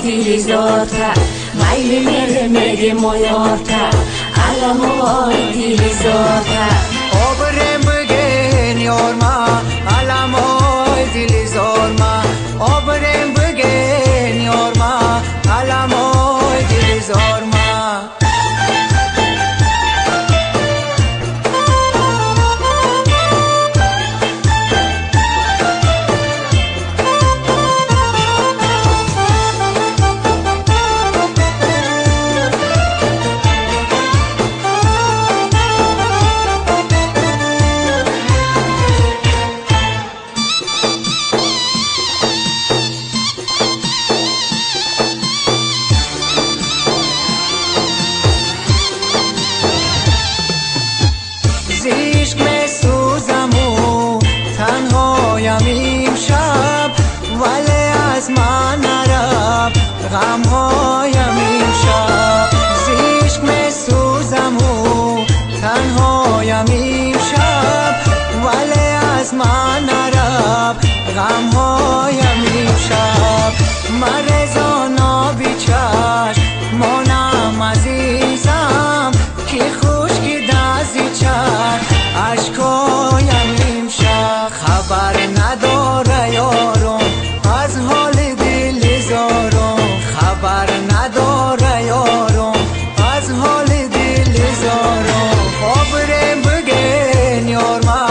Дили зорта, майли мере меге моёрта, аламой дили зорта. Обрем бген ёрма, аламой дили зорма. Обрем бген ёрма, аламой дили зорма. Зишк месӯзаму танҳоям имшаб, вале аз ман нарафт ғамҳоям имшаб. Зишк месӯзаму танҳоям имшаб, вале аз ман нарафт ғамҳоям имшаб. Ман резоно бичашм монам азизам, ки хушки дази чашм ашкоям имшаб. Хабар надора ёрум аз ҳоли дили зорум, хабар надора ёрум аз ҳоли дили зорум. Обрем бген ёрма,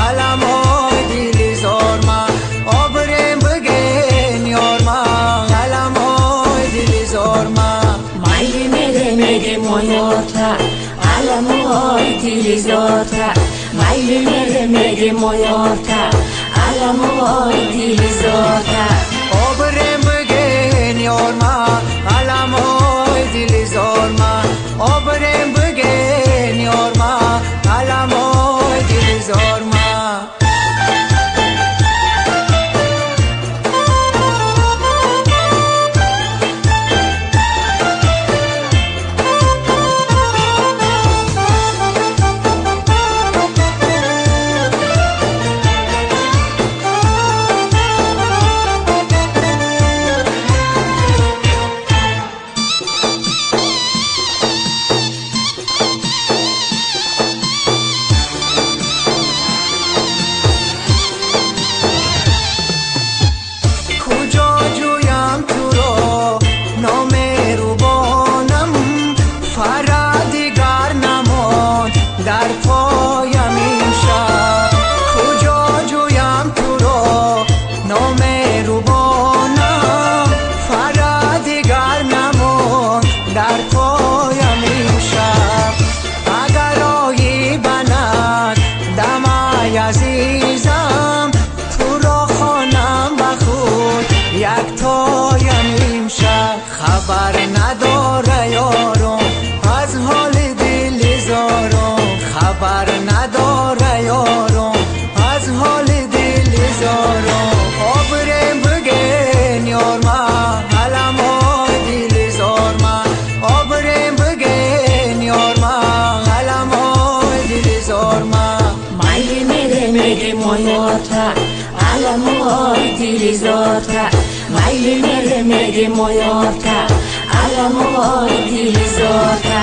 аламой дили зорма. Обрем бген ёрма, аламой дили зорма. Майли мере меге моёрта, аламой дили зорта. Майли мере меге моёрта, аламой дили зорта. Обрем бген ёрма, аламой дили зорма. Обрем бген ёрма, аламой дили зорма. Куҷо ҷӯям туро номерубонам, фара дигар намонд дар поям имшаб. Куҷо ҷӯям туро номерубонам, фара дигар намонд дар поям имшаб. Агар оӣ ба наздамай азизам, туро хонам ба худ яктоям имшаб. Хабар надора ёрум аз ҳоли дили зорум, хабар надора ёрум аз ҳоли дили зорум. Обрем бген ёрма, аламой дили зорма. Обрем бген ёрма, аламой дили зорма. Майли мере меге моёрта, аламой дили зорта. Майли мере меге моёрта, аламой дили зорта.